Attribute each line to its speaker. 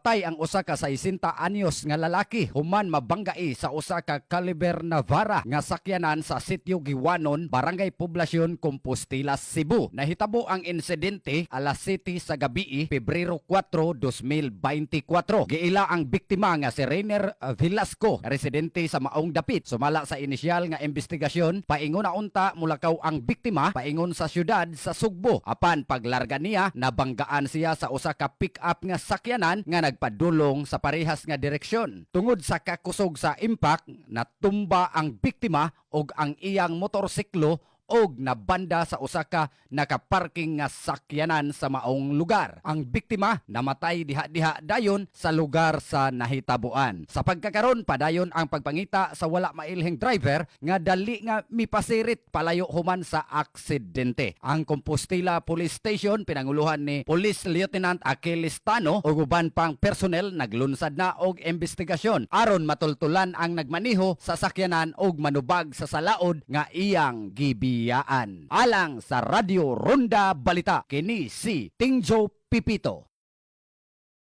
Speaker 1: Namatay ang usa ka 60 anyos nga lalaki human mabanggai sa usa ka Caliber Navara nga sakyanan sa Sitio Giwanon, Barangay Poblacion, Compostela, Cebu. Nahitabo ang insidente alas 7 sa gabi, Pebrero 4, 2024. Giila ang biktima nga si Rainer Velasco, residente sa maong dapit. Sumala sa inisyal nga investigasyon, paingon na unta mulakaw ang biktima paingon sa syudad sa Sugbo. Apan paglarga niya, nabanggaan siya sa usa ka pick-up nga sakyanan nga nagpadulong sa parehas nga direksyon. Tungod sa kakusog sa impact, natumba ang biktima ug ang iyang motorsiklo og nabanda sa usa ka nakaparking nga sakyanan sa maong lugar. Ang biktima namatay diha-diha dayon sa lugar sa nahitabuan. Sa pagkakaron, padayon ang pagpangita sa wala mailhing driver nga dali nga mipasirit palayo human sa aksidente. Ang Compostela Police Station, pinanguluhan ni Police Lieutenant Achilles Tano ug uban pang personnel, naglunsad na og investigasyon aron matultulan ang nagmaniho sa sakyanan og manubag sa salaod nga iyang gibiyaan. Alang sa Radyo Ronda Balita, kini si Tingjo Pipito.